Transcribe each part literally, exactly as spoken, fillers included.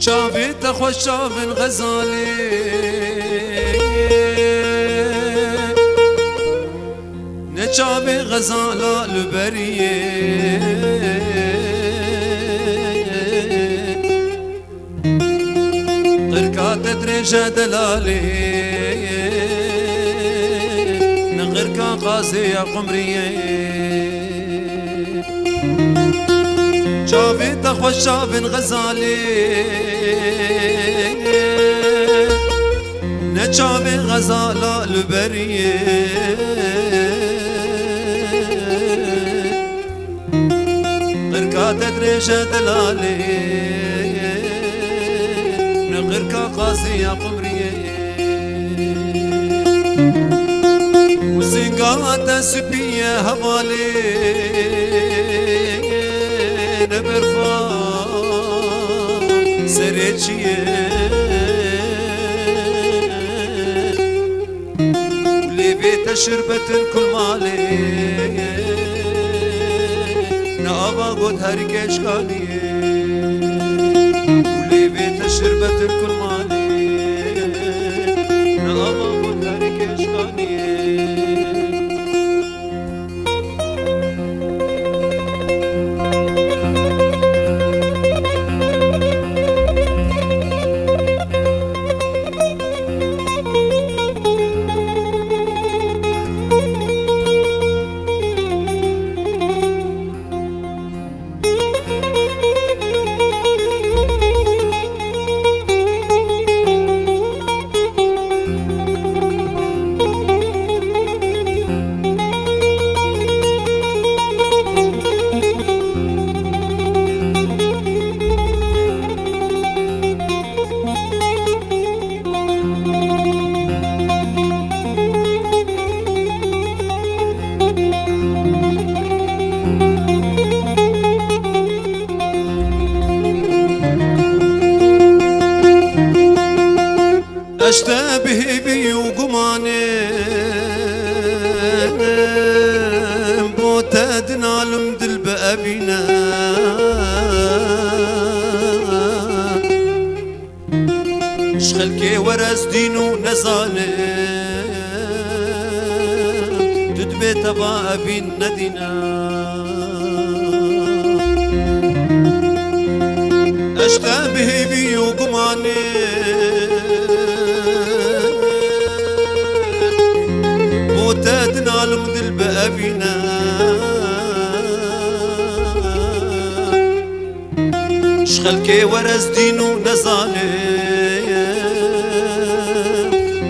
Çavê te xweş çavên xezalê, ne çavê xezala li beriyê. Qirka te dirêj e delalê, ne qirka qazê ya qumriyê. Çavê te xweş çavên xezalê, ne çavê xezala li beriyê. Qirka te dirêj e delalê, ne qirka qazê ya qumriyê. Û sînga te spî ye hevalê, ne berfa serê çiyê. Lê vê te şirbetin kul malê, ne ava got her keşkaniyê. Lê vê te şirbetin kul malê, ne ava got her keşkaniyê. Ez te bi hêvî û gumanê, bo te dinalim dil bi evîne. Ji xelkê were ez dîn û nezanim, tu dibê teva evîn nedîne. Ez te bi hêvî û gumanê, bo te dinalim dil bi evîne. Ji xelkê were ez dîn û nezanim,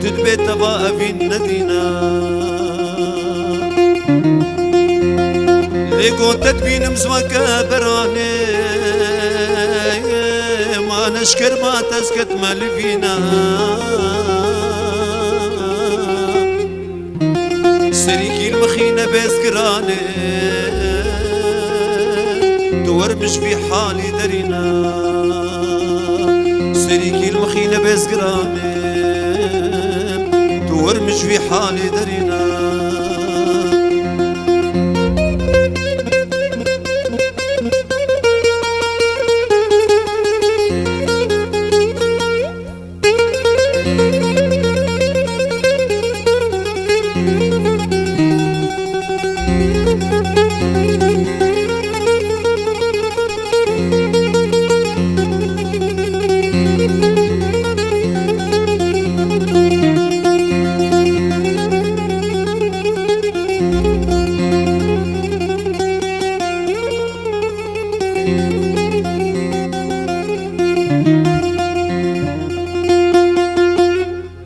tu dibê teva evîn nedîne. Lê got te dibînim ji weke beranê, ma neşker ma te ez ketime li vîne. Serîkî li mixîne bezgiranê, tu wer min ji vî halî derîne. Serîkî li mixîne bezgiranê, tu wer min ji vî halî derîne.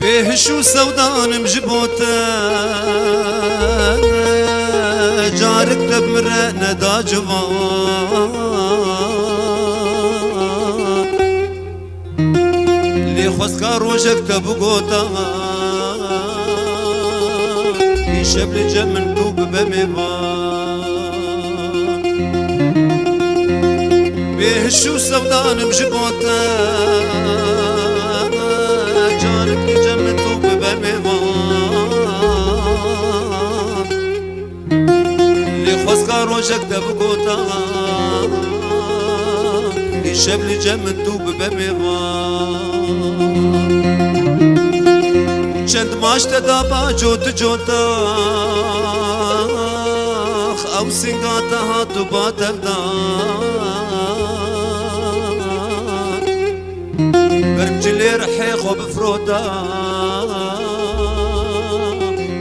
Bê hiş û sewdanim ji bo te, carik te bi min re neda ciwan. Xwezka rojek te bigota, îşev li cem min tu bibe mêvan. Bêhiş û sevdanim ji bo te, canik li cem min tu bibe mêvan. Lê xwezka rojek te bigota, îşev li cem min tu bibe mêvan. Çend maç te da ba cot cota, ew singa te hat û ba tev da. Bermcilê rihê xwe bifrota,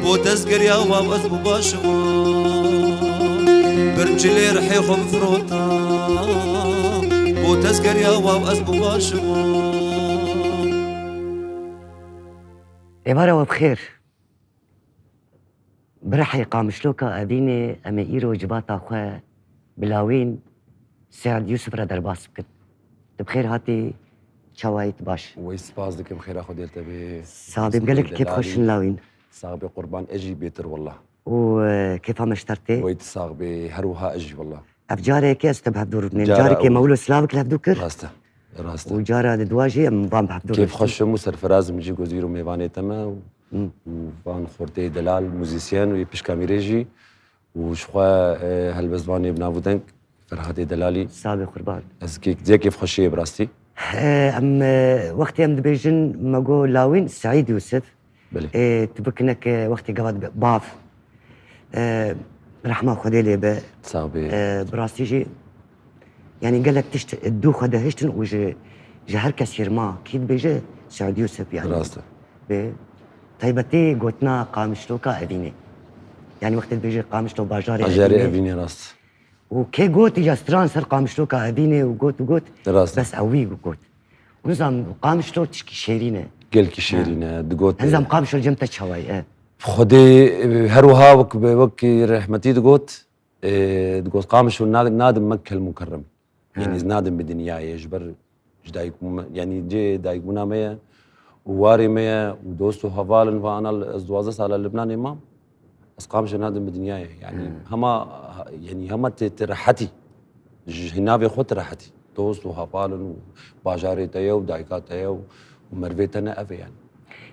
bo tezgeriya wav ez bû baş bûm. Bermcilê rihê xwe bifrota, bo tezgeriya wav ez bû baş bûm. Êvara we bi xêr. Bi rihê Qamişloka Evînê em ê îro civata xwe bi lawîn Seîd Yûsif re derbas bikin. Tu bi xêr hatî, çawa yî, tu baş? Wey spas dikim, xêra Xwedê li te bê. Sax bî, gelek kêfxweş in lawîn. Sax bî qurban, ez jî bêtir wela. Û, e, kêfa me ji te re tê. Wey tu sax bî, her wiha ez jî wela. Ev careke ez te bi hevdû rûnên. Cara Carekê me wilo silavek li hevdû kir. Rast e, rast e. Û cara di dua jî em van bi hevdû rûnên. Kêfxweş im û serfiraz im jî ku zîr û mêvanê te me û, Hmm. û van xortê delal, muzîsyen û yê pişka mîrê jî û ji xwe, e, helbestvanê bi nav û deng Ferhatê Delalî. Sax bî qurban. Ez kê-, zê kêfxweşiyê bi rastî. E, em, e, wextê em dibêjin me got lawîn Seîd Yûsif. Belê. Ê, tu bikineke wextê gava dibe, bav. Ê, rehma Xwedê lê be. Sax bê. Ê, bi rastî jî, yanî gelek tişt dû xwe de hiştin û ji, ji her kesî re ma kî dibêje Seîd Yûsif yanî. Rast e. Bê taybetî gotina Qamişloka Evînê. Yanî wextê dibêje Qamişlo bajarê Bajarê Evînê. Evînê, rast. Û kê got ya stran ser Qamişloka Evînê û got û got. Rast e. Bes ew wî got. Nizam Qamişlo tişkî şêrîn e. Gelkî şêrîn e, digot. Nizam Qamişlo cem te çawa ye? Xwedê, e, her wiha wek, wek rehmetî digot, e, digot, Qamişlo na-, nadim Mekkel Mukerrem. Yanî ez nadim bi dinyayê, ji ber ji dayik bûme, yanî cê dayikbûna me ye û warê me ye û dost û heval in, va ana ez duwazdeh sala li Libnanê mam. Ez Qamişlo nadim bi dinyayê. Yanî hema, yanî hema tê, tê rehetî. Ji navê xwe tê rehetî. Dost û heval in û bajarê te ye û dayika te ye û, û mervê te ne ev e yanî.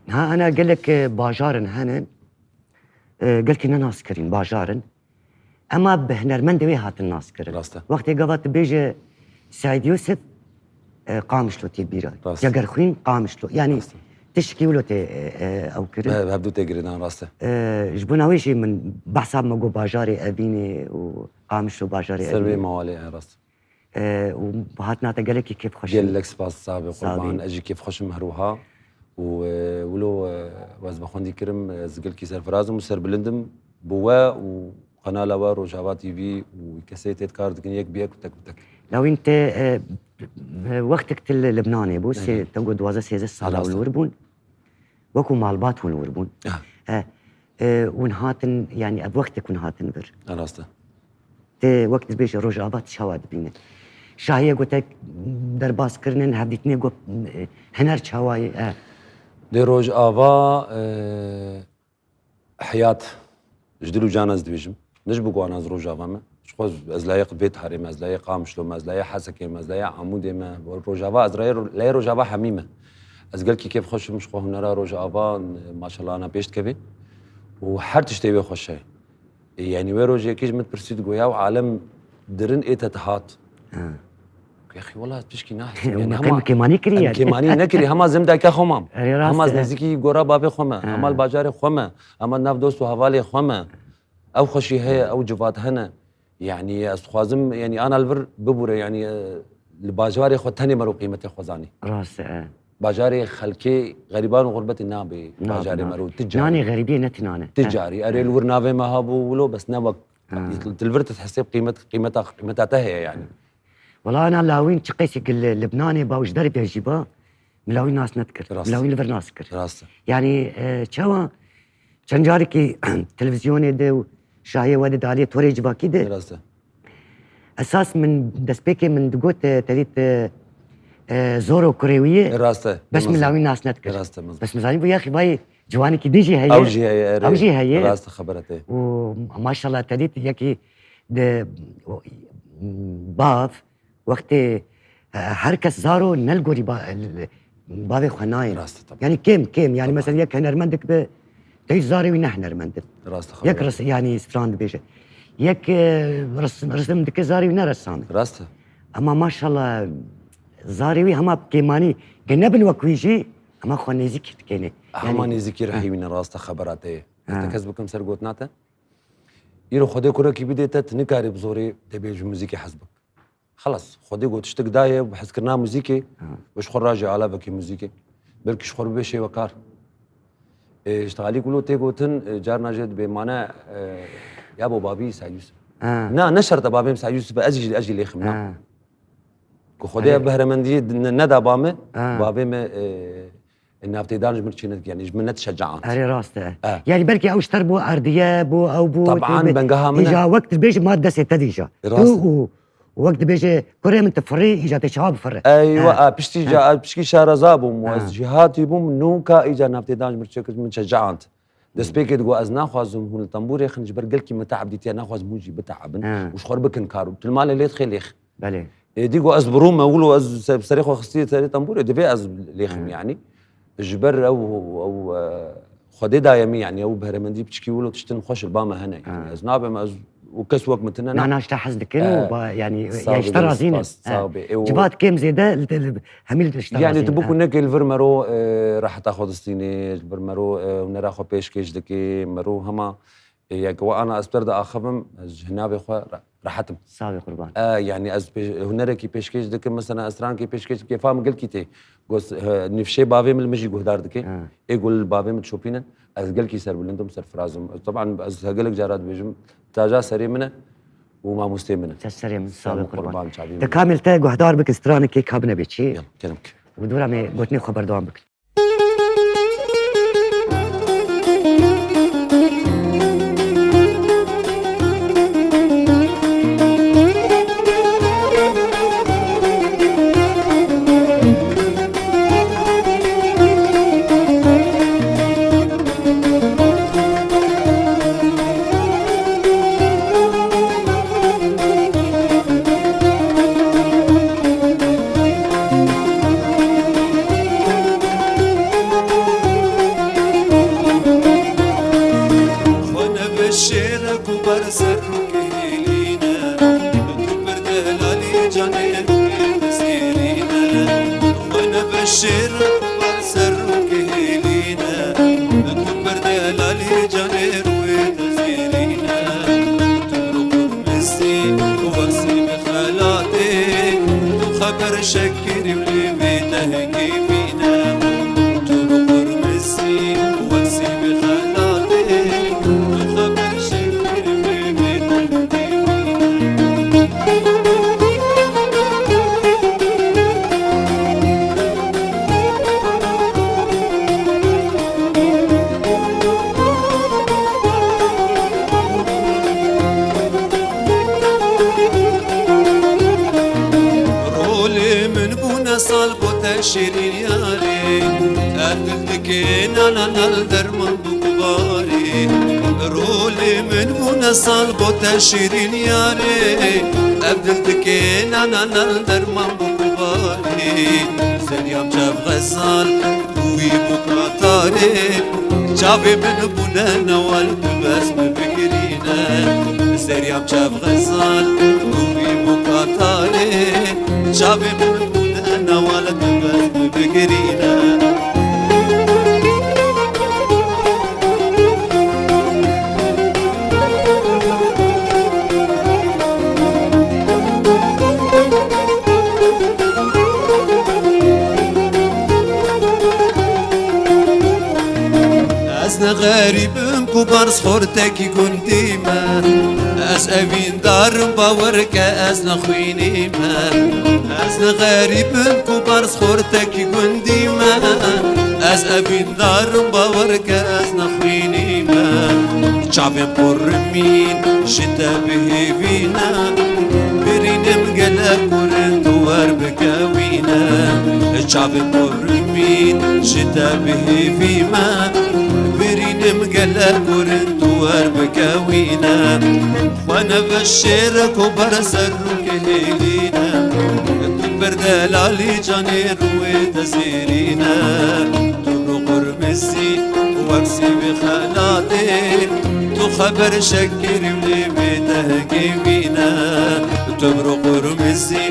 Niha ana gelek, e, bajar in hene, e, gelkî ne naskirîn bajar in. Ema bi hunermendê wê hatin naskirin. Rast e. Wextê gava tu bêje Seîd Yûsif, e, Qamişlo tê bîra. Rast. Cegerxwîn Qamişlo. Yanî tişkî wilo tê, e, e, ew kirin. Be, hevdû tê girêdan, rast e. E, ji bona wê jî min behsa me got bajarê Evînê û Qamişlo bajarê Evînê. Ser wê mewalê, e, rast. E, û hatina te gelekî kêfxweş in. Gelek spas, sax bê qurban. Ez jî kêfxweş im her wiha. Û, e, wilo, e, ez bi xwendî kirim, ez gelkî serfiraz im û serbilind im bi we û kanala we Rojava T V û kesê tê kar dikin yek bi yek û tek bi tek. Lawîn te, e, e, wextek tu li Libnanê bû, sê, te got duwazdeh sêzdeh sala hûn wir bûn. Wekû malbat hûn wir bûn. E, e, hûn hatin, yanî ev wextek hûn hatin vir. Rast e. Te wek dibêje Rojava tu çawa dibîne? Şahiyê gote derbas kirinin, hevdîtinê got, e, huner çawa ye? E. Dê Rojava, e, heyat ji dil û can ez dibêjim. Ne ji bo ku ana ez Rojava me. Ji xwe ez layê vê tarê me, ez layê Qamişlo me, ez layê Hesekê me, ez layê Amûdê me. Rojava, ez layê, layê Rojava hemî me. Ez gelkî kêfxweş im ji xwe hunera Rojava, maşallah ana pêş dikeve. Û her tiştê wê xweş e. Ê, yanî wê rojê yekî ji min pirsî digot, ya alem dirin ê te dihat. Ha. Yaxî, wela tişkî nahesibînim. Em kêmanî kirî yanî. Em kêmanî nekirî. Hema zem dayika xwe mam. Erê, rast e. Hema ez nêzîkî gora bavê xwe me. Ha. Hema li bajarê xwe me. Hema li nav dost û hevalê xwe me. Ew xweşî heye, ew civat hene. Yanî ez dixwazim, yanî ana li vir bibûre, yanî, e, li bajarê xwe tenê mero qîmetê xwe zanî. Rast e. Bajarê xelkê xerîban û xurbetê nabê. Nabe, bajarê nabe. Mero, ti carî. Nanê xerîbiyê ne ti nan e. Ti carî. Erê li wir navê me hebû wilo, bes ne wek. Ha. Ti li vir tu dihesêb qîmet, qîmeta, qîmeta te heye yanî. Wela ana lawîn çi qeysî ki li Libnanê ba û ji derê jî ba, min lawîn nas nedikir. Rast. Min lawîn li vir nas dikir. Rast e. Yanî, e, çawa çend carekî televîzyonê de û şahiyê we de di aliyê torê civakî de. Rast e. Esas min, destpêkê min digot, e, tevî te, e, Zoro kurê wî ye. Rast e. Bes min lawî nas nedikir. Rast e, mezin. Bes min zanî bû yexî vayî ciwanekî din jî heye. Ew jî heye, erê. Ew jî heye. Rast e, xebera te. Û maşallah te dît yekî di, o, bav, wextê, e, her kes zaro ne li gorî ba-, bavê xwe nayê. Rast e, tabii. Yani kêm, kêm. Yani mesela yek hunermendik bi, te zarê wî ne hunermend in. Rast e, xebera. Yek res-, yani stran dibêje. Yek, e, res-, resim dike zarê wî ne ressam in. Rast e. Ama maşallah zarê wî hema kêmanî ge nebin wek wî jî, hema xwe nêzîkî dikêne. Hema nêzîkî rihî wî ne, rast e, xebera te ye. Ez te kes bikim ser gotina te. Îro Xwedê kurekî bidê te, tu nikarî bi zorê dê bê ji muzîkê hez bik. Xelas, Xwedê got tiştik daye, bi hezkirina muzîkê, û ji xwe rajê alavekî muzîkê. Belkî ji xwe bibê şêwekar. Ê, ji talî ku lo tê gotin, e, carna jê dibê mane, e, ya bo babî Seîd Yusuf. Ha. Na, ne şert e bavê min Seîd Yusuf e, ez jî, ez jî lêxim, na. Ha. Ku Xwedê ev behremendiyê ne-, neda ba min, bavê min, e, navtêdan ji min çê nedikir, yani ji min nedişecaand. Erê rast e. E. Yani belkî ew ji te re bû erdiye, bû ew bû, Taban, bengeha min e. Îja wek dibêje ma destê te dîja. E, rast e. Tu û wek dibêje kurê min tu firî, îja tê çawa bifirre. Eywa, e, piştî ca, e, pişkî şareza bûm, e, ez jîhatî bûm, nûka îca navtêdan ji min çêkir, min çecaand. Destpêkê digot ez naxwazim hûn li tembûrê xin, ji ber gelkî min teab dîtiye, naxwazim hûn jî biteabin. He. Û ji xwe re bikin kar û tu li malê lê dixê lêx. Belê. Êdî got ez birûme wilo, ez se-, serê xwe xistiye serê tembûrê, divê ez lêxim, he, yanî. Ji ber ew, ew, e, Xwedê daye min, yanî ew behremendî piçkî wilo tiştin xweş li ba me hene. Yanî, he, ez nabêm, ez û kes wek min tune ne. Na, na, ji te hez dikin û, e, ba, yanî, sağ ol, ji te razî ne. Spas, sağ ol. E, û civat kêm zêde li, li, hemî li tişta razî ne. Yanî tu bikû, e, nekê li vir mero, e, reheta xwe distînê, li vir mero, e, hunera xwe pêşkêş dikê, mero hema, e, yek we ana ez bi te re diaxivim, ez ji hinavê xwe re-, rehet im. Sağ ol, qurban. E, yanî ez pê-, hunerekî pêşkêş dikim, mesela ez strankê pêşkêş dikim, kêfa min gelkî tê. Got, e, nifşê bavê min li min jî guhdar dike. Ha. Ê ku li bavê min dişopînin. Ez gelkî serbilind im, serfiraz im. Teban ez gelek cara dibêjim, taca serê min e û mamostê min e. Ser serê min, sağ ol, qurban. Qurban, çavî min. Te Kamil te guhdar bikin, stranekê ka bine bê çi? Yal, kerem ki. Û dûra me gotinê xwe berdewam bikin. Xwe nebe şêre ku ber ser rûkê hêlîne, tu pir delalî canê rûyê te zêrîne. Xwe nebe şêre ku ber ser rûkê hêlîne, tu pir delalî canê rûyê te zêrîne. Tu rû qurmizî, wesî bi xelatê, tu xeber şek Kerîm lê vê tehkî bîne, tu bi qurmizî wesî bi xelatê, tu xeber şekir lê vê tehkî bîne. Rolê min bûne sal bo te şêrîn yarê. Ev dil dike na na na li derman bû kubarê. Rolê min bûne sal bo te şêrîn yarê. Ev dil dike na na na li derman bû kubarê. Zeriyam çav xezal, Wî bû qatarê, çavê min bûne newal, tu bes min bigirîne. Zeriyam çav xezal, wî bû qatarê, çavê min bûne newal, tu bes min bigirîne. Ez ne xerîb im ku barz xortekî gundî me. Ez evîndar im, bawer ke ez ne xwînî me. Ez ne xerîb im ku barz xortekî gundî me. Ez evîndar im, bawer ke ez ne xwînî me. Çavên porrimîn ji te bihêvîne. Birînim gelek kurin tu Wer bikewîne, çavê xwe rimîn ji te bi hêvî me. Birînim gelek û rind tu wer bikewîne. Xwe neve şêrek û ber serokê hêlîne. Tu ber delalî canê rûyê te zêrîne. Tu bi qurmizî wek sîvê xelatê. Tu xeber şekirî û lêvê te hegê wîne. Tu bi qurmizî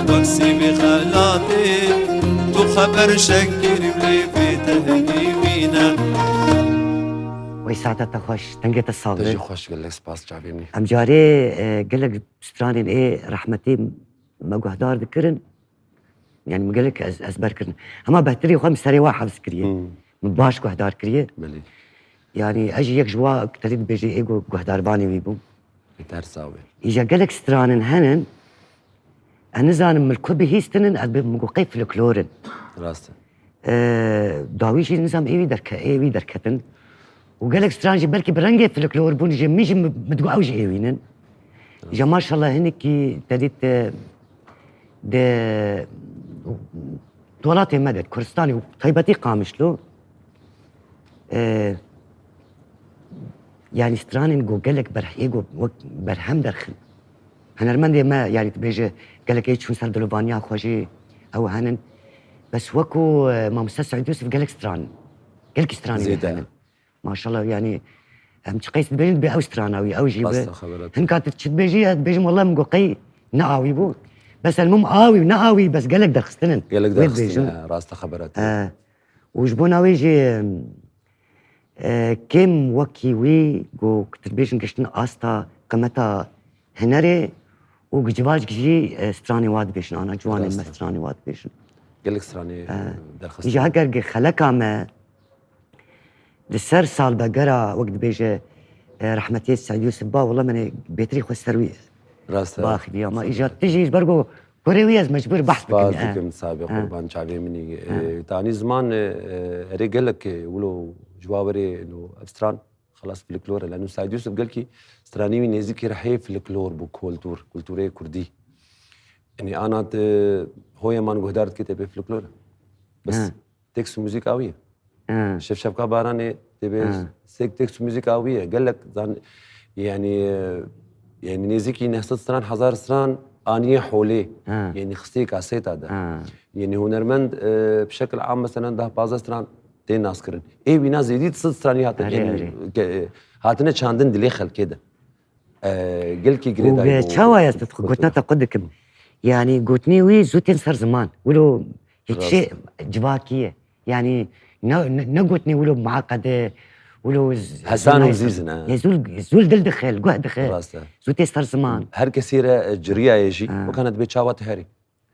wek sîvê xelatê. Tu xeber şekirî û lêvê te hegê wîne. Wey saeta te xweş, dengê te sax Te be. Jî xweş, gelek spas çavê min. Em carê, e, gelek stranên ê rehmetî me guhdar dikirin. Yani min gelek ez, ezber kirin. Hema behtirî xwe min serê wa hefz kiriye. Hmm. Min baş guhdar kiriye. Belê. Yani ez jî yek ji wa tedî dibêjî ê gu-, guhdarvanê wî bûm. Bêter sawe. Îja gelek stranin henin. Ez nizanim min li ku bihîstinin, ez bi min got qey folklor in. Rast e. Ee, dawî jî nizam ê wî derke-, ê wî derketin. Û gelek stran jî belkî bi rengê folklor bûn jî min jî min, min digot ew jî ê wî nin. Îja maşallah hinekî te dît, e, di welatê me de, Kurdistanê û taybetî Qamişlo, e, yanî stranên ku gelek ber-, ê ku wek berhem derxin. Hunermendê me, yanî tu bêje gelek ê çûn ser dilovaniya xwe jî ew henin. Bes wekû, e, Mamoste Seîd Yûsif gelek stran, gelkî stranê Zêde. Henin. Maşallah, yanî em çi qeys dibêjin, dibê ew strana wî, ew jî bi. Rast e, xebera te. Hinka tu çi dibêjî, ez dibêjim, wallah min got qey ne awî bû. Bes elmûm awî û ne awî, bes gelek derxistinin. Gelek Wê derxistin, dibêjin. He, rast e, xebera te. He. Û ji bona wê jî, e, kêm wekî wî ku tu dibêjin giştin asta qimeta hunerê û gi civac jî, e, stranê wa dibêjin, ana ciwanên me Rast e. Stranê wa dibêjin. Gelek stranê, E, e, derxistin. Îja heger gi xeleka me Di ser salvegera, wek dibêje, e, rehmetî Seîd Yûsif ba, wela min ê bêtirî xwe ser wî Rast e. Baxivî, ama Rast e. Îja tu jî ji ber ku kurê wî ez mecbûr behs bikim, Spas e. Dikim, sabe E. Qurban çavê min î. E. E, tanî ziman, e, e, erê gelek, e, wilo ji wa werê, no, ev stran, xelas folklor e. Leno Seîd Yûsif gelkî stranî wî nêzîkî rihê folklor bû, kultur, kulturê kurdî. Yanî ana te hoye man guhdar dike te bê folklor e. Bes. E. Tekst û muzîka wî ye. Ha. Şevşevka Baranê dibê Ha. sek tekst û muzîka wî ye. Gelek zan-, yani, e, yani nêzîkî neh sed stran, hezar stran aniye holê. Ha. Yani xistê kaseta de. Ha. Yani hunermend, e, bi şekil am mesela deh pazdeh stran tê naskirin. Ê wîna zêdî sed stranî hatin, Erê, yani, erê. ke-, e, hatine çandin dilê xelkê de. E, gelkî Û girêdayî ve bû. çawa ez te gotina te qut dikim. Yani gotinê wî zû tên ser ziman. Wilo hiç Rast. şey civakî ye. Yani ne, ne, ne gotinê wilo muaqqede, wilo z-, Hesan û zîzin, ha. Ya zûl, zûl dil dixil, guh dixil. Rast e. Zû tê ser ziman. Her kesî re, e, ciriya ye jî. Ha. Wekana dibê çawa tu herî.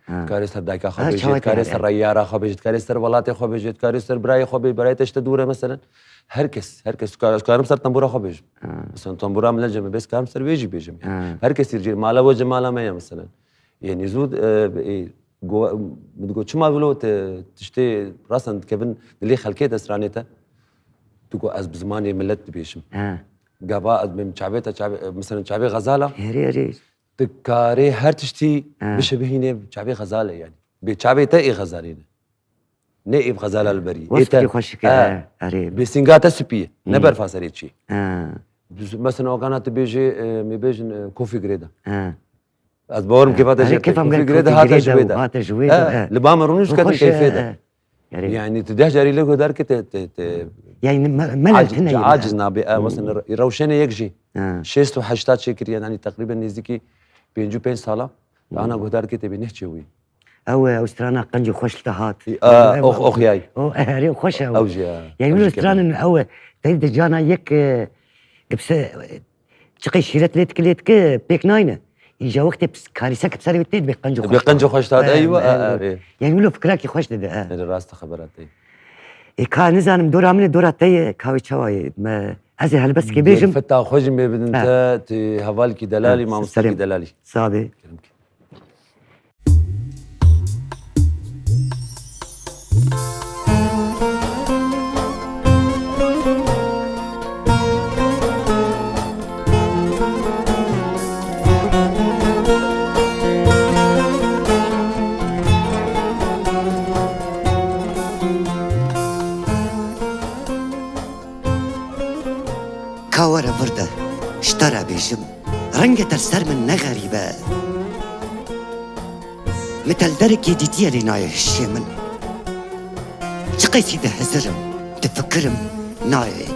Ha. Dikarê ser dayika xwe Ha, bêjê, çawa dikarê te ser herî. reyara xwe bêjê, dikarê ser welatê xwe bêjê, dikarê ser birayê xwe bê, birayê te işte dûre meselen. Her kes, her kes dikar-, dikarim ser tembûra xwe bêjim. Ha. Mesela tembûra min ne cem e, bes dikarim ser wê jî bêjim. Ha. Her kes jî mala we cem mala me ye meselen. Yanî zû, e, e, go-, min digot, çima wilo te tiştê rasan dikevin dilê xelkê te stranê te? Tu got, ez bi zimanê milet dibêjim. Ha. Gava ez bêm çavê te, çavê, e, mesela çavê xezala. Herê, herê. Dikarê her tiştî Ha. bişibihîne çavê xezalê yani. Bê çavê te ê xezalê ne. Ne ê xezala li berî. Ê Wesfekî te, xweşik e, ha. he, erê. Bê sînga te spî ye. Ne Hmm. berfa serê çî. Ha. Mesela okana tu bêjê, e, me bêjin, e, kofî girêda. Ha. Ez bawerim Ha. kêfa te Erê, jê kêfa min kofî girêda girêda hate girêda ji wê de. Hate ji wê Ha, de, he. Li ba me rûnî Û diketin xweş, keyfê he, de. he. Erê. Yani tu deh carî lê guhdar ke te, te, te Yani me-, melel aciz, tine yine, aciz ha. nabê. E, Hmm. mesela re-, rewşenê yek jî. Ha. Şêst û heşta çêkiriye, yani teqrîben nêzîkî pêncî û pênc sala. Hmm. Ana guhdar ke te bê neh çê wî. Ew, ew strana qenc û xweş li te hat. A, Yani, ew, ox, ox yay. O, erê, xweş e. Ew jî, ha. Yani, Ew wilo jî stranin ew, te di cana yek, e, gipse, e, çiqê şîret lê dike, lê dike, pêk nayne. Îja wextê pis-, karîsek bi serê wê tê dibê qenc û Dibê xweş qenc û hat. xweş hat, E, eywa, e, e, erê. Yani, wilo fikrakî xweş dide, e. Erê, rast e, xebera te. E, ka nizanim, dora min e, dora te ye, ka wê çawa ye? Me, ez ê helbestkê bêjim. Feta xwe jî me bidin Ha. te, tu hevalkî delalî, Ha, mamostekî serê. delalî. Sabe. Kerem ke. Were vir de, ji te re bêjim, rengê te li ser min ne xerîb e. Min te li derekê dîtiye lê nayê hişê min. Çi qeysî dihizirim, difikirim, nayê,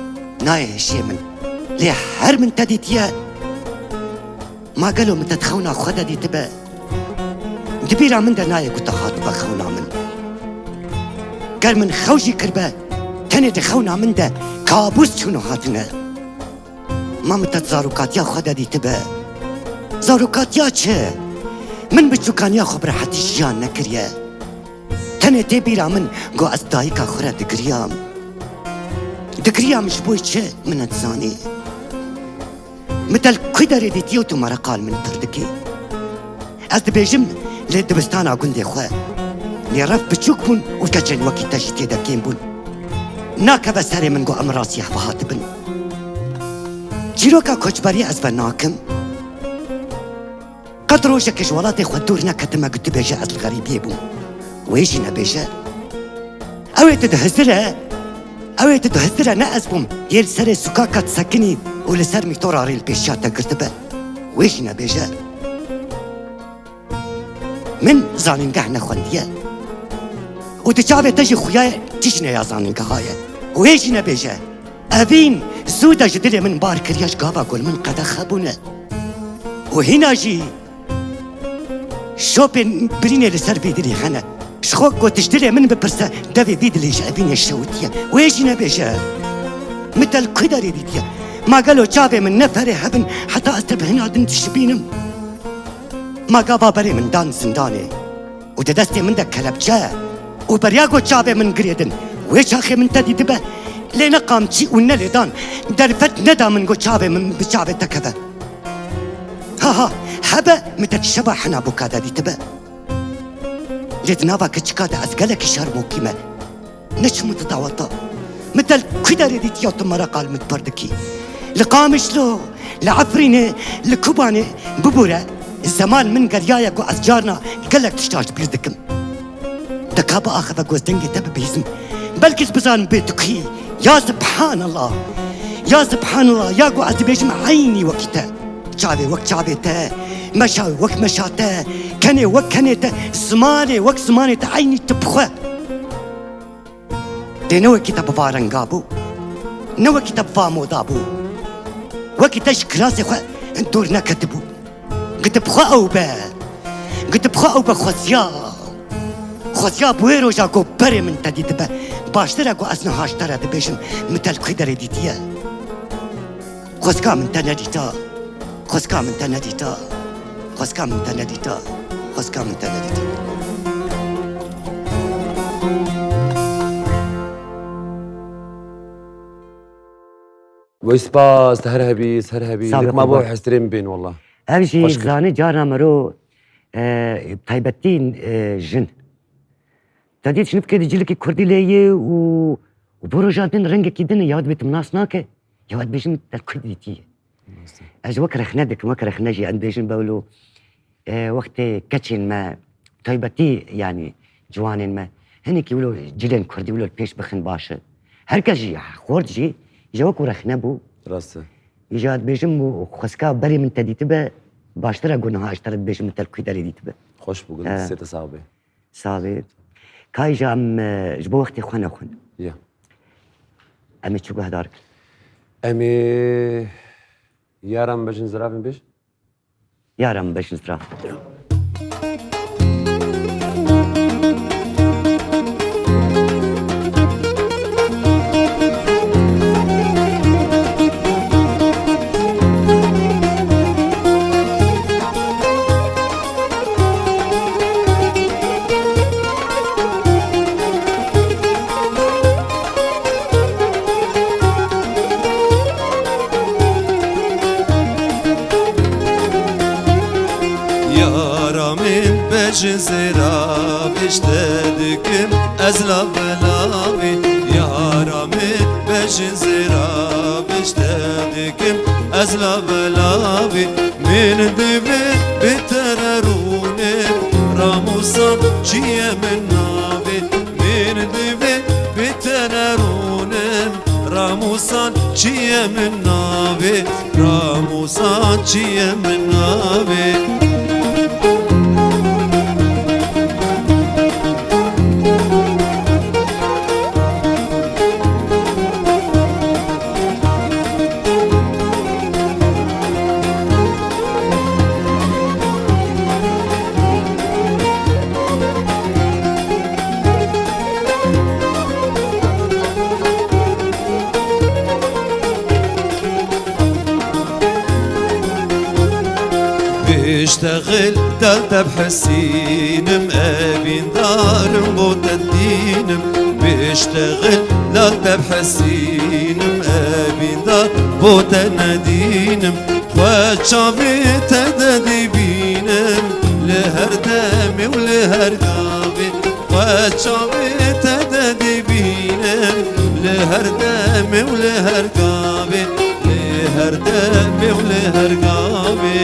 nayê hişê min. Lê her min te dîtiye, ma gelo min te di xewna xwe de dîtibe? Di bîra min de nayê ku te hatibe xewna min. Ger min xew jî kiribe, tenê di xewna min de kabûs çûn û hatine. Ma min te di zarokatiya xwe de dîtibe? Zarokatiya çi? Min biçûkaniya xwe bi rehetî jiyan nekiriye. Tenê tê bîra min ku ez dayika xwe re digiriyam. Digiriyam ji bo çi, min nedizanî. Min te li ku derê dîtiye û tu mereqa li min pir dikî? Ez dibêjim, lê dibistana gundê xwe. Lê rev biçûk bûn û keçên wekî te jî tê de kêm bûn. Nakeve serê min ku em rastî hev hatibin. Çîroka koçberiyê ez venakim. Qet rojekê ji welatê xwe dûr neketime ku tu bêje ez li xerîbiyê bûm. Wê jî nebêje. Ew ê tu dihizire, ew ê tu dihizire ne ez bûm. Yê li serê sokaka disekinî û li ser mîtora rê li pêşiya te girtibe. Wê jî nebêje. Min zanîngeh nexwendiye. Û di çavê te jî xuya ye tiştine ya zanîngeha ye. Wê jî nebêje. Evîn, zû de ji dilê min bar kiriye, ji gava ku li min qedexe bûne. Û hîna jî şopên birînê li ser vî dilî hene. Ji xwe gotiş dilê min bipirse, devê vî dilê ji Evînê şewitiye. Wê jî nebêje. Min te li ku derê dîtiye? Ma gelo çavê min ne ferê hebin, heta ez te bi hina din dişibînim? Ma gava berê min dan zindanê û di destê min de kelepçe û beriya ku çavê min girêdin, wê çaxê min te dîtibe. Lê ne qamçî û ne lêdan derfet neda min ku çavê min bi çavê te keve. Ha ha, hebe min te şeva hena boka de dîtibe. Lê di nava keçika de ez gelekî şermokî me. Neçûme tu daweta. Min te li ku derê dîtiya tu mereqa li min pir dikî? Li Qamişlo, li Efrînê, li Kubanê, bibûre, zemal min geriyaye ku ez carna gelek tiştan ji bîr dikim. Te ka biaxive ku ez dengê te bibihîzim. Belkî ez bizanim bê tu kî yî. Ya Subhanallah! Ya Subhanallah! Ya ku ez dibêjim eynî wekî te. Çavê wek çavê te, meşa wek meşa te, kenê wek kenê te, zimanê wek zimanê te, eynî tu bi xwe. Lê ne wekî te bi va renga bû, ne wekî te bi va moda bû. Wekî te ji kilasê xwe dûr neketibû. Gidib xwe ew be, gidib xwe ew be xweziya. Xweziya bi wê roja ku berê min te dîtibe. Baştir e ku ez niha ji te re dibêjim, min te li ku derê dîtiye? Xwezka min te nedîta. Xwezka min te nedîta. Xwezka min te nedîta. Xwezka min te nedîta. Wey spas, her hebî, her hebî. Sağ ol, Lek ma bo kurban. Hestirên bên walla. Ev jî Xweş kir. Zanî carna mero, e, taybetî, e, jin. Te dît ji nifkê di cilikî kurdî lê ye û, û bo roja din rengekî din e, ya dibê tu nas nake, ya dibêjin te kurd dîtiye. Rast e. Ez wek rexne dikim, wek rexne jî em dibêjin bewlo, e, wextê keçên me, taybetî, yanî ciwanên me, hinekî wilo cilên kurdî wilo li pêş bixin baş e. Her kes jî, xort jî, ji wek rexne bû. Rast e. Îja dibêjim û xwezka berê min te dîtibe, baştir e ku niha ji te re dibêjim min te li ku derê dîtibe. Xweş bû, gul, e, destê te sax be. Sax bê. Ka îja em, e, ji bo wextê xwe nexwin. Ya. Em ê çi guhdar kin? Em ê Yara min bejin ziravên bêj. Yara min bejin ziravên. Yara min bejin zêra bêj te dikim ez lav lavî. Yara min bejin zêra bêj te dikim ez lav lavî. Min divê bi te re rûnim, ramûsa çiyê min navê. Min divê bi te re rûnim, Ramûsan çi ye min navê, Ramûsan çi ye min navê. Biştexil del te bihesînim, evîndarim bo te dînim. Biştexil del te bihesînim, evîndar bo te nedînim. Xwe çavê te de dibînim, li her demê û li her gavê. Xwe çavê te de dibînim, li her demê û li her gavê, li her demê û li her gavê.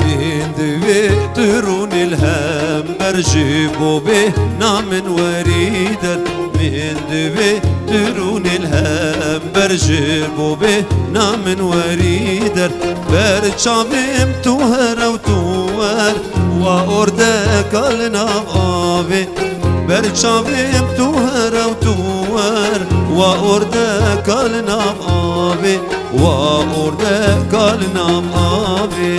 Min divê tu rûnî li hember, ji bo bê namin werî der. Min divê tu rûnî li hember, ji bo bê namin werî der. Ber çavêm tu here û tu wer, wa ordeka li nav avê. Ber çavêm tu here û tu wer, wa ordeka li nav avê, wa ordeka li nav avê.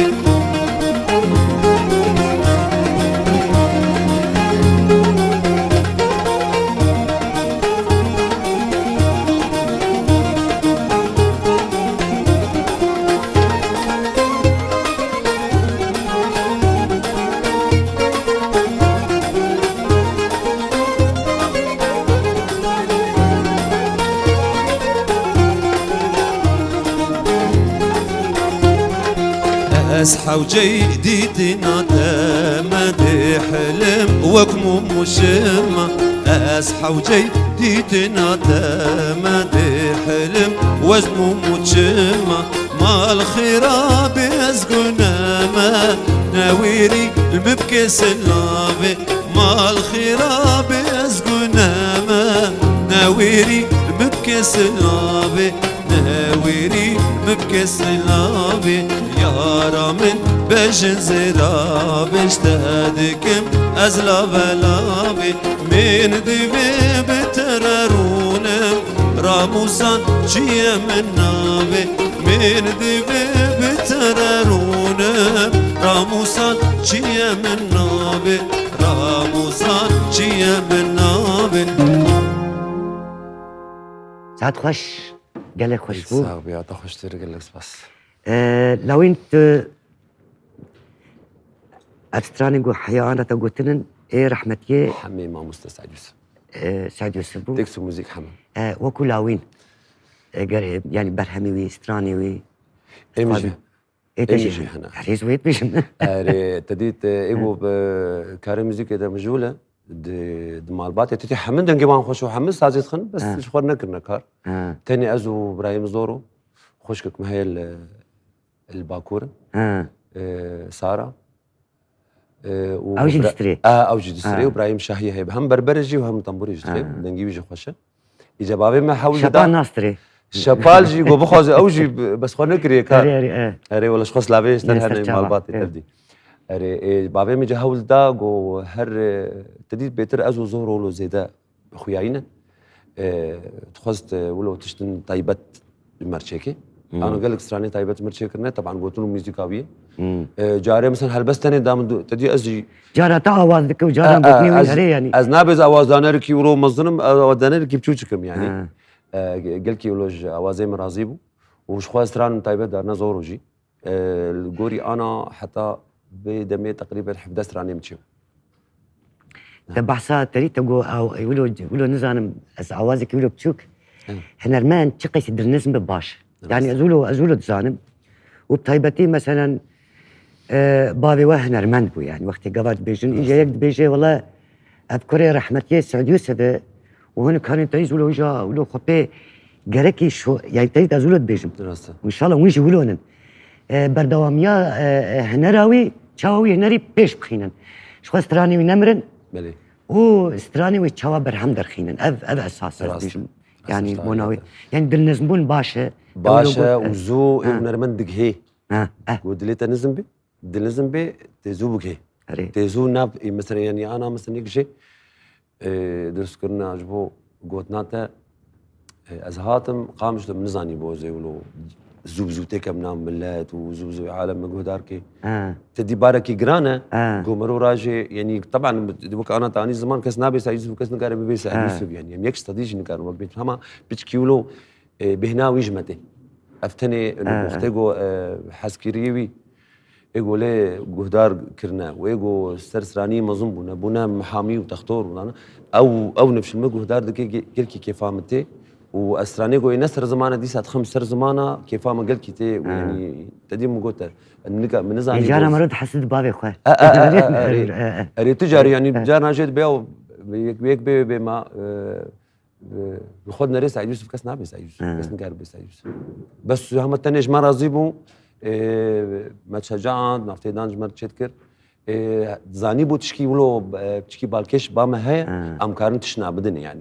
Ez hewceyî dîtina te me dihilim wek mûm û şima. Ez hewceyî dîtina te me dihilim wek mûm û şima. Mal xêra bê ez guneme, newêrî li min bike silavê. Mal xêra bê ez guneme, newêrî li min bike silavê. Newêrî li min bike silavê. Yara min bejin zêra bêj te dikim ez lave lavê. Min divê bi te re rûnim, Ramûsan çi ye min navê. Min divê bi te re rûnim, Ramûsan çi ye min navê. Ramûsan çi ye min navê. Saet xweş, gelek xweş bû. Sax bî, hata xweştir, gelek spas. Ee, Lawîn, tu ev stranên ku heya ana te gotinin, ê rehmetiyê Hemê mamoste Seîd Yusuf. Ee, Seîd Yusuf bû. Teks û muzîk heme. Ee, wekû Lawîn, ee, ger, ee, yanî berhemê wî, stranê wî, Ê min jî. Ê te Ê min jî jî hene. Hene. Erê, ez wê dibêjim. Erê, te dît, ê, ê ku bi karê muzîkê de mijûl e, di, di malbatê, tu tê hemin dengê wan xweş û hemin sazê dixin, bes Ha. ji xwe nekirine kar. Ha. Tenê ez û Birahîm Zoro, xwişkek me heye li, li Bakur, Ha. e, Sara. E, û Ew jî Bira-, distirê? E, ew jî distirê Ha. û Birahîm Şahiyê heye. Hem berberê jî û hem tembûrê jî dixê. Ha. Dengê wî jî xweş e. Îca bavê me hewl Şepal dida. Nastirê. Şepal jî, go bixwaze, ew jî b-, bes xwe nekiriye kar. Erê, erê, e. Erê, wele ji xwe slavê ji te Nê hene serçava, malbatê e. Tevdî. Erê, e, bavê min ca hewl da, go her, e, te dît bêtir ez û Zohro lo zêde xuyayî ne. E, dixwest, e, wilo tiştin taybet merçekê. Hmm. Ano gelek stranê taybet merçê kirine, teban gotin û muzîka wî. Hmm. E, carê mesela helbest tenê da min du-, te dî ez jî Cara te awaz dike û caran E, e, gotinê wî ez, herê yanî. ez nabêz awazdanerekî wilo mezinim, e, awazdanerekî biçûçikim yanî. Ha. E, ge-, gelkî wilo ji awazê min razî bû. Û ji xwe stran taybet darine Zoro jî. E, li gorî ana heta vê demê teqrîben hevdeh stranê min çêbû. Te behsa terî te got, aw, wilo, wilo nizanim, ez awazekî wilo biçûk, Evet. Hinermend çi qeysî dilnizm bi baş. Rast. Yani ez wilo, ez wilo dizanim. Û bi taybetî meselen, e, bavê we hinermend bû yani. Wextê gava dibêjin, Rast. îja yek dibêje, wela ev kurê rehmetiyê Seîd Yûsif e û hinek kanên te wilo îja, wilo xwe pê gerekî şo-, yani te ez wilo dibêjim. Rast. Û înşallah wî jî wilo nin. E, berdewamiya, e, e, hinera wî, çawa wî hinerî pêş bixînin. Ji xwe stranê wî nemirin. Belê. Û stranê wî çawa berhem derxînin. Ev, ev esas ez Rast. dibêjim. Rast, Yani rast, bona wî. rast. Yani dilnizmbûn baş e. Baş e Ewro got, û zû ê Ha. hunermend digihê. Ha, eh. Ku dilê te nizm bê, dilnizm bê, tê zû bigihê. Erê. Tê zû nav, e, mesela yani ana mesela nek jê, e, dirustkirina ji bo gotina te, e, ez hatim Qamişlo, min nizanî bo zê wilo zû bi zû têkem nav milet û zû bi zû alem me guhdar kê. Ha. Te dî barekî giran e. Ha. Ku mero rajê, yani, teban, di wek ana te anî ziman, kes nabê Seîd Yûsif, kes nikare bibê Seîd Ha. Yûsif, yani. Em yek stadî jî nikarin wek bê. Hema piçkî wilo, e, bêhna wî ji me tê. Ev tenê, Ha. wextê ku, e, hezkiriyê wî, ê ku lê guhdar kirine û ê ku ser stranî mezin bûne, bûne mihamî û textor û nane. Ew, ew nifş li me guhdar dike, ge-, gelkî kêfa min tê. Û ez stranê ku ê ne ser zimane, dîsa dixim ser zimana, kêfa min gelkî tê û Ha. yani, te dî min got te, nika, min nizanî Ê, cara goz. mero dihesib di bavê xwe. E, e, e, e, erê. E, e. Erê tu carî, yani, E. carna jê dibe ew, yek, yek bê, bê ma, e, e, bi xwe dinerê Seîd Yûsif, kes nabê Seîd Yûsif, E. kes nikare bê Seîd Yûsif. Bes hema tenê ji me razî bû, e, me çeca ant, naftê dan ji me çêt kir. E, zanî bû tişkî wilo, e, tişkî balkêş ba me heye, E. em karin tiştna bidin yani.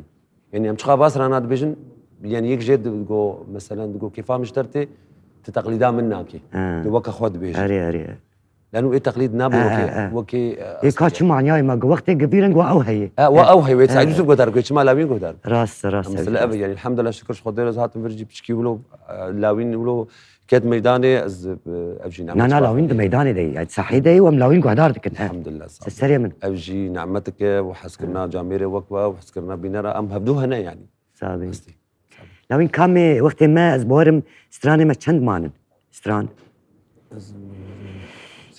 Yani em çiqa va strana dibêjin, yani yek jê digo, meselen digo kêfa min ji te re tê, tu teqlîda min nakê. Ha. Tu weke xwe dibêjî. Erê, erê. Lano ê teqlîd nabû Ha, wekê, ha, ha. wekê, e, Ê ka eslî. Çi manayê me got, wextê givîrin got ew heye. Ha, wa Ha. ew heye, wê Ha. Seîd Yûsif gotar, ku çima lawîn gotar. Rast, rast, Mesela rast. ev, yani, elhamdülillah, şikir ji Xwedê re ez hatim vir jî piçkî wilo, e, lawîn wilo ket meydanê, ez, e, ev jî Na, na, nimet lawîn di meydanê de ye. Yani sahê de ye û em lawîn guhdar dikin. Ha. Elhamdülillah, sağ ol. Se serê min. Ev jî nimeteke û hezkirina camêrê wek we û hezkirina bînera em hevdû hene yani. Sağ bî. Hestî. Lawîn kamê wextê me, ez bawerim stranê me çend manin? Stran. Ez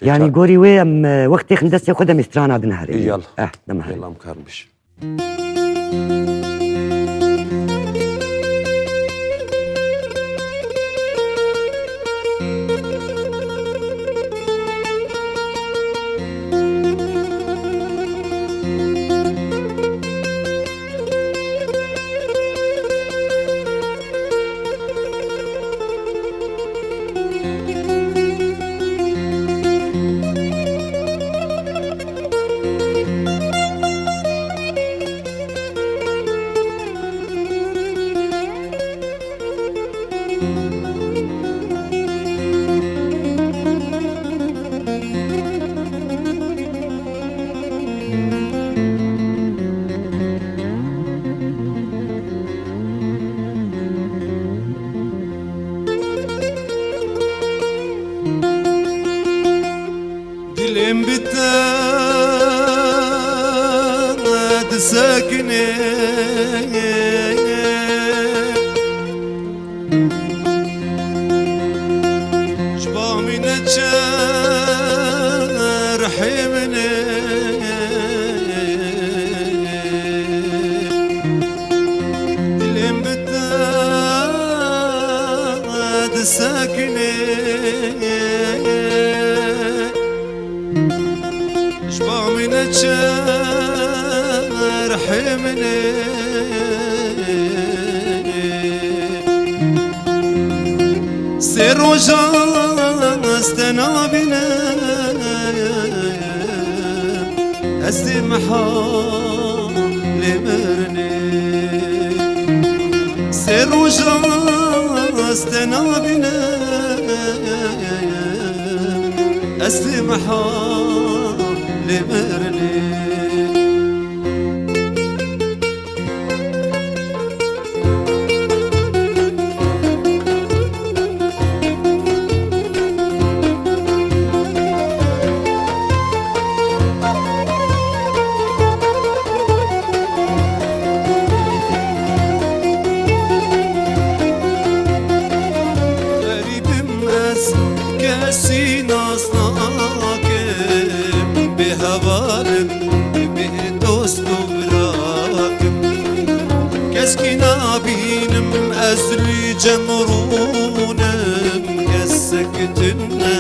Yani gorî wê em, e, wextê xin destê xwe demê strana din herê. Yalla. Eh, dem herê. Yalla, em karin biş. Dilêm bi te disekine. Ji ba min neçe rihê min e. Dilêm bi te disekine. Ji ba min neçe rihê min e. Sê rojan ez te nabînim, ez dê mehalê mirinê. Sê rojan ez te nabînim, ez dê mehalê mirinê. Xerîbim ez, kesî nas nakim, bêheval Keskî nabînim ez li cem rûnim, kesek tune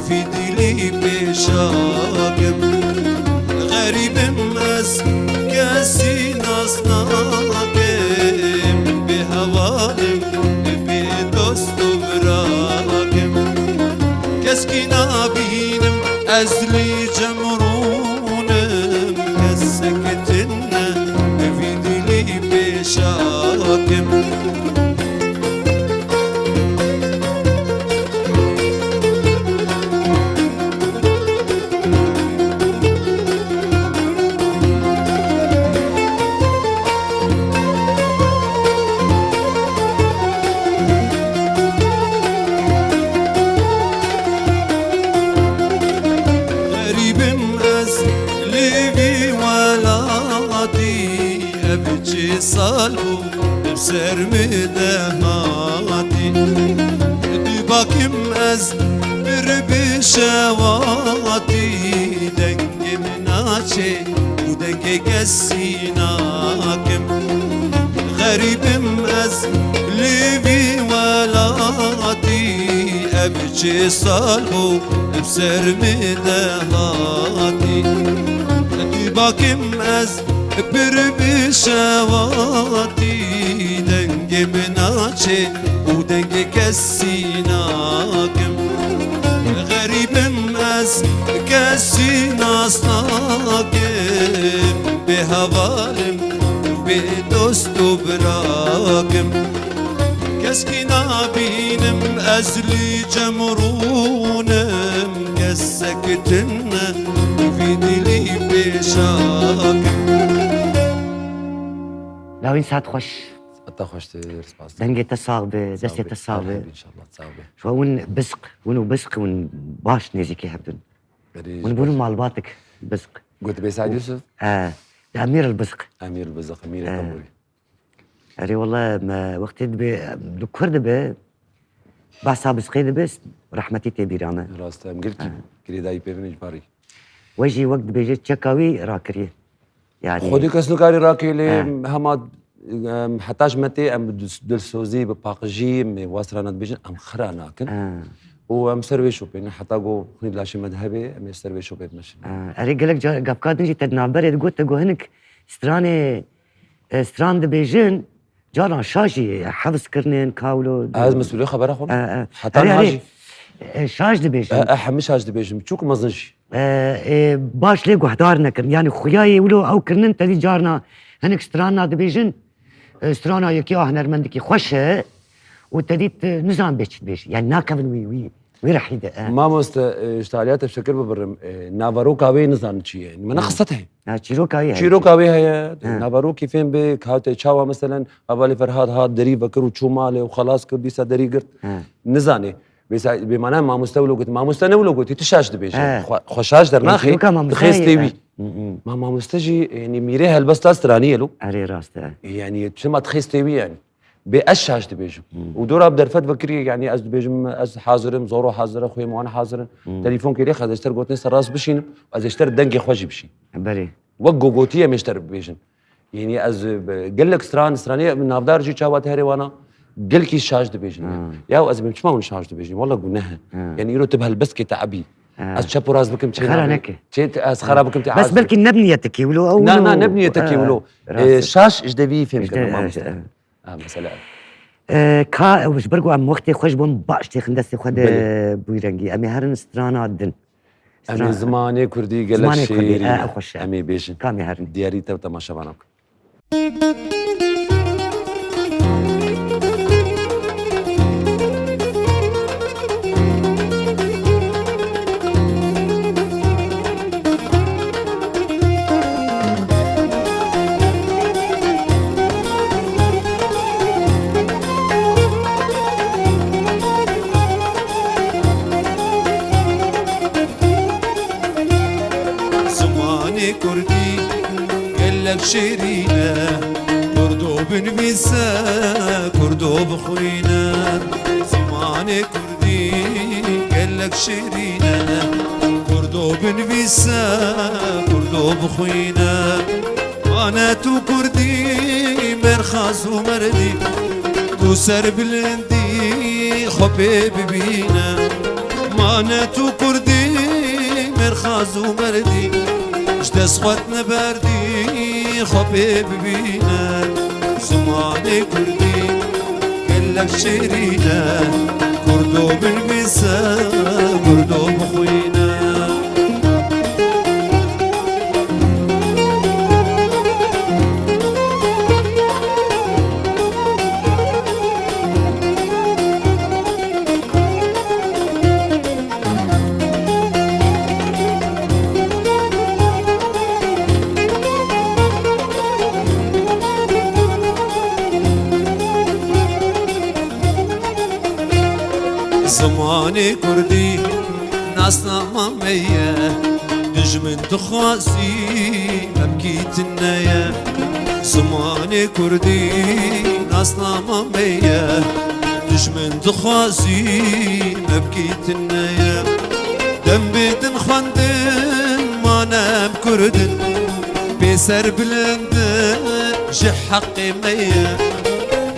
vî dilî pêşakim. Xerîbim ez, kesî nas nakim, bê hevalim, bê dost û birakim. Keskî nabînim ez li cem rûnim, kesek tune vî dilî pêşakim. Xerîbim ez li vî welatî, ev çi sal bû, bi ser min de hatî. Dibakim ez pir bi şewatî, dengê min naçê û dengê kesî nakim. Xerîbim ez li vî welatî, ev çi sal bû, bi ser min de hatî. Dibakim ez pir bi şewatî, dengê min naçê û dengê kesî nakim. Xerîbim ez, kesî nas nakim, bê hevalim, bê dost û birakim. Keskî nabînim ez li cem rûnim, kesek tune vî dilî pêşakim. Lawîn, saet xweş. Saet te xweştir, spas. Dengê te sax be, destê te sax be. Sağ ol, inşallah, sağ ol. Ji we hûn Bizq, hûn û Bizq hûn baş nêzîkî hev dun. Erê, hûn ji bûn ber malbatek Bizq. Got bê Seîd Yusuf? He. Emîr el Bizq. Emîr el Bizq, Emîrê He. Tembûrê. Erê, wele me wextê dibe, em, du kur dibe, behsa Bizqê dibe, rehmetî tê bîra me. Rast e, em gelkî Ha. girêdayî pê ve ne ji parî. We jî wek dibêje çeka wî rakiriye. Yani Xwedê kes nikarî rakê lê He. hema, em, heta ji me tê em bi dil-, dilsozî, bi paqijî, em ê wa strana dibêjin, em xira nakin. He. Û em ser wê şopê ne, heta go xwîn laşê me dihebe, em ê ser wê şopê bimeşin. He. Erê, gelek ca-, gavka din jî te di navberê digot, te got hinik stranê, e, stran dibêjin, Caran şaş jî hifz kirinin, kawlo. Ez mesûlê xebera xwe E, e. Heta Erê, niha erê. jî. E, şaş dibêjin. E, e, hemî şaş dibêjin. Çûk mezin jî. E, e, baş lê guhdar nekirin. Yani xuyayê wilo ew kirinin, te dî carna hinek stranna dibêjin, e, strana yekî a hunermendikî xweş e û te dî, e, nizan bê çi dibêjî. Yani nakevin wî, wî, wî rehî de, e. Mamoste, e, ji te aliya te şekir bibirim. E, naveroka wê nizan çi ye. Min Hı. xistet heye. Ha, çîroka wî heye. Çîroka wê heye, He. naverokî fêm bê, ka te çawa meselen, hevalê Ferhad hat derî vekir û çû malê û xelas kir, dîsa derî girt. He. Nizanê. Bêsa-, bêmane mamoste wilo got. Mamoste ne wilo got, tu şaş dibêje. He. Xwe, xwe şaş dernaxê, Çîroka mamoste dixê heye, stêwî. he. Hı, hı. Ma mamoste jî, yanî mîrê helbesta stranî ye lo. Erê rast e. Yanî çima dixê stêwî yanî. Bê ez şaş dibêjim. Hmm. Û dora bi derfet vekirî, yanî ez dibêjim, ez hazir im, Zoro hazir e, xuya wan hazir in. Hmm. Telefon kiriye, ez ji te re gotinê ser rast bişînim, ez ji te re dengê xwe jî bişînim. Belê. Wek gogotiye em ê ji te re bibêjin. Yanî ez, e, gelek stran, stranê navdar jî çawa te herê wana, gelkî şaş dibêjin. Hmm. Ya ez bim çima hûn şaş dibêjin? Wala guneh e. Hmm. Yanî îro tu bi helbestkê te ebî. Hmm. Ez çep û rast bikim çê Xera nabê. neke. Çê te-, ez xera bikim te Bes azir. belkî nebniyetekî wilo ew Na, na, wilo, nebniyetekî e, wilo. rast E, e. şaş ji devî fêm Ji de, kir, e, mamoste. e. Ha, mesela. E, ka, ew ji ber ku em wextê xwe ji bo em baş têxin destê xwe de Belê. bûy rengî. Em ê herin strana din. Em ê Stra- zimanê kurdî gelek Zimanê kurdî, şêrîn e, e. ew xweş e. Em ê bêjin. Ka em ê herin. Diyarî te û temaşevanan. Zimanê kurdî gelek şêrîn e, kurdo binivîse, kurdo bixwîne. Zimanê kurdî gelek şêrîn e, kurdo binivîse, kurdo bixwîne. Ma ne tu kurdî, Merxaz û merdî, tu ser bilindî xwe pê bibîne. Mane tu kurdî, merxaz û merdî, ji dest xwe neberdî xwe pê bibîne. Zimanê kurdî gelek şêrîn e, kurdo binivîse, kurdo bixwîne. Zimanê kurdî nasnama me ye, dijmin dixwazî me bikî tune ye. Zimanê kurdî nasnama me ye, dijmin dixwazî me bikî tune ye. Dem bidin xwendin, ma ne em kurd in, pê ser bilind in, ji heqê me ye.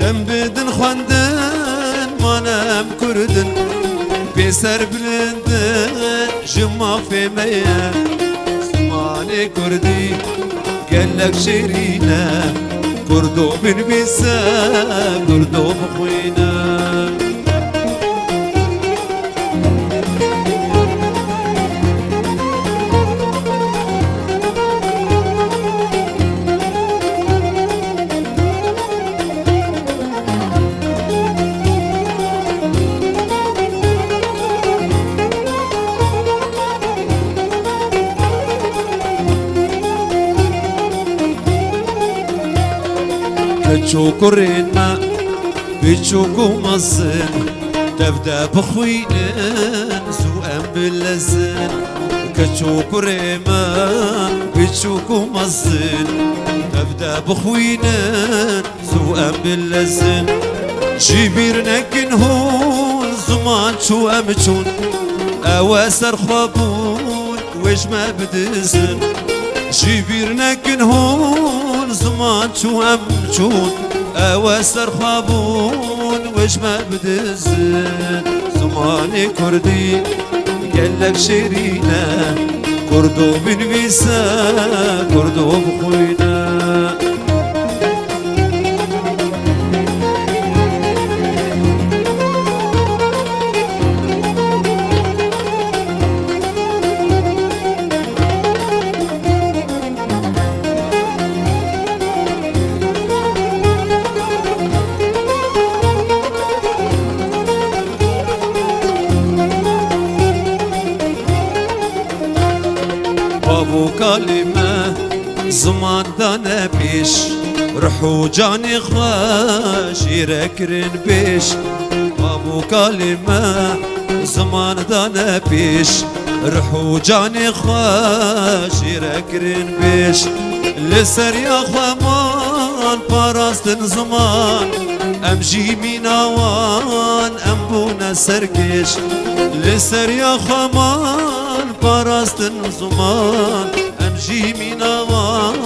Dem bidin xwendin, ma ne em kurd in, pê ser bilind in, ji mafê me ye. Zimanê kurdî gelek şêrîn e, kurdo binivîse, kurdo bixwîne. Keç û kurên me, biçûk û mezin, dev de bixwînin, zû em bilezin. Keç û kurê me, biçûk û mezin, dev de bixwînin, zû em bilezin. Ji bîr nekin hûn ziman çû em çûn, ew e ser xwe bûn, wê ji me bidizin. Ji bîr nekin hûn ziman çû em çûn, ew e ser xwe bûn, wê ji me bidizin. Zimanê kurdî gelek şêrîn e, kurdo binivîse, kurdo bixwîne. Bav û kalê me ziman dane pêş, ruh û canê xwe jê re kirin pêş. Bav û kalê me ziman dane pêş, ruh û canê xwe jê re kirin pêş. Li ser ya xwe man parastin ziman, em jî mîna wan, em bûne serkêş. Li ser ya xwe man parastin ziman, em jî mîna wan,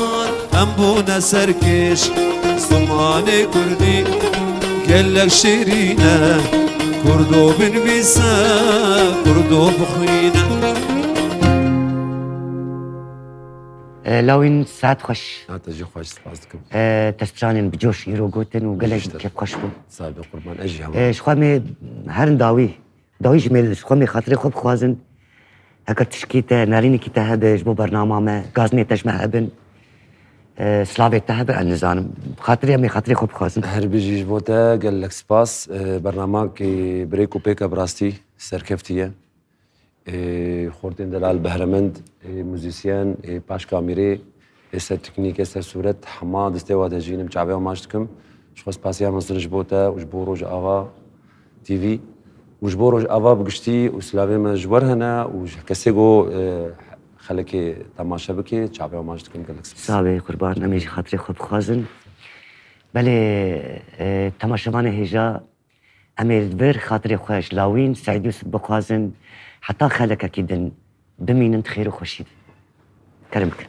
em bûne serkêş. Zimanê kurdî gelek şêrîn e, kurdo binivîse, kurdo bixwîne. E, Lawîn, saet xweş. Ha, te jî xweş, spas dikim. E, te stranên bi coş îro gotin û gelek kêfxweş bûn. Sabe qurban, ez jî hema. E, ji xwe em ê herin dawî. Dawî ji me, ji xwe em ê xatirê xwe bixwazin. Heke tişkî te, nerînekî te hebe ji bo bernama me, gazinê te ji me hebin, e, silavê te hebe, ez nizanim. Xatirê em ê xatirê xwe bixwazin. Her bijî ji bo te, gelek spas. E, bernamakî bi rêk û pêk e, bi rastî serkeftî ye. E, xortên delal Behremend, e, muzîsyen, e, paş kamîrê, ê ser teknîk, ê ser sûret, hema destê we de jînim, çavê we maç dikim. Ji xwe spasiya mezin ji bo te û ji bo Rojava T V û ji bo Rojava bi giştî û silavê me ji we re hene û ji kesê ku, e, xelekê temaşe bike, çavê we maç dikim, gelek spas. Sabe qurban, em ê jî xatirê xwe bixwazin. Belê, e, temaşevanê hêja, em ê li vir xatirê xwe ji Lawîn Seîd Yûsif bixwazin, heta xelekekî din bimînin di xêr û xweşî de. Kerem bikin.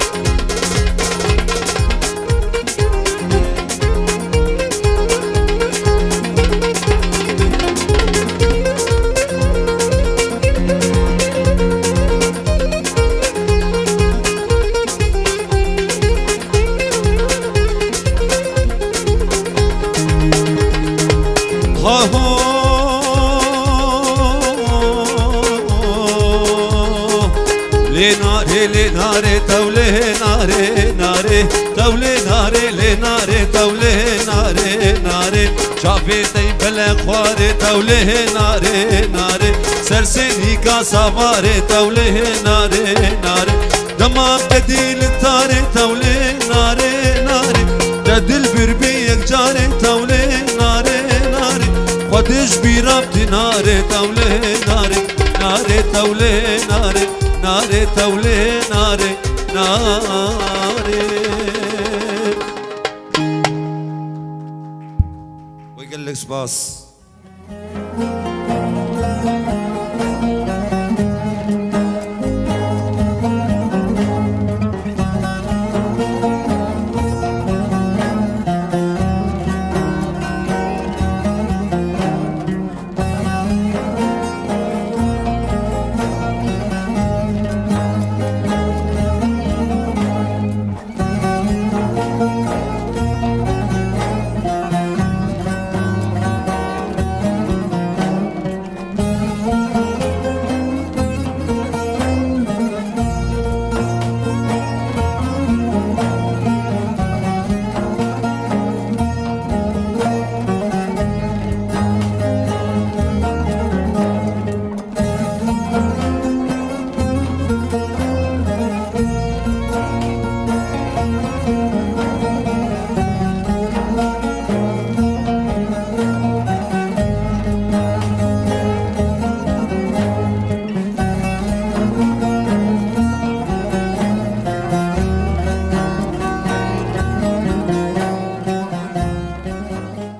Ha ho. Lê nare, lê nare, tewlê nare, nare, tewlê nare, lê nare, tewlê nare, nare. Çavê tey bele xware, tewlê nare, nare. Sênîka savarê tewlê nare nare. Dema te dî li tarê tewlê nare nare. Te dil bir bê yek carê tewlê nare nare. Xwedê ji bîra bi nare tewlê nare. Nare tewlê nare. Nare tewlê nare nare. Wê gelek spas.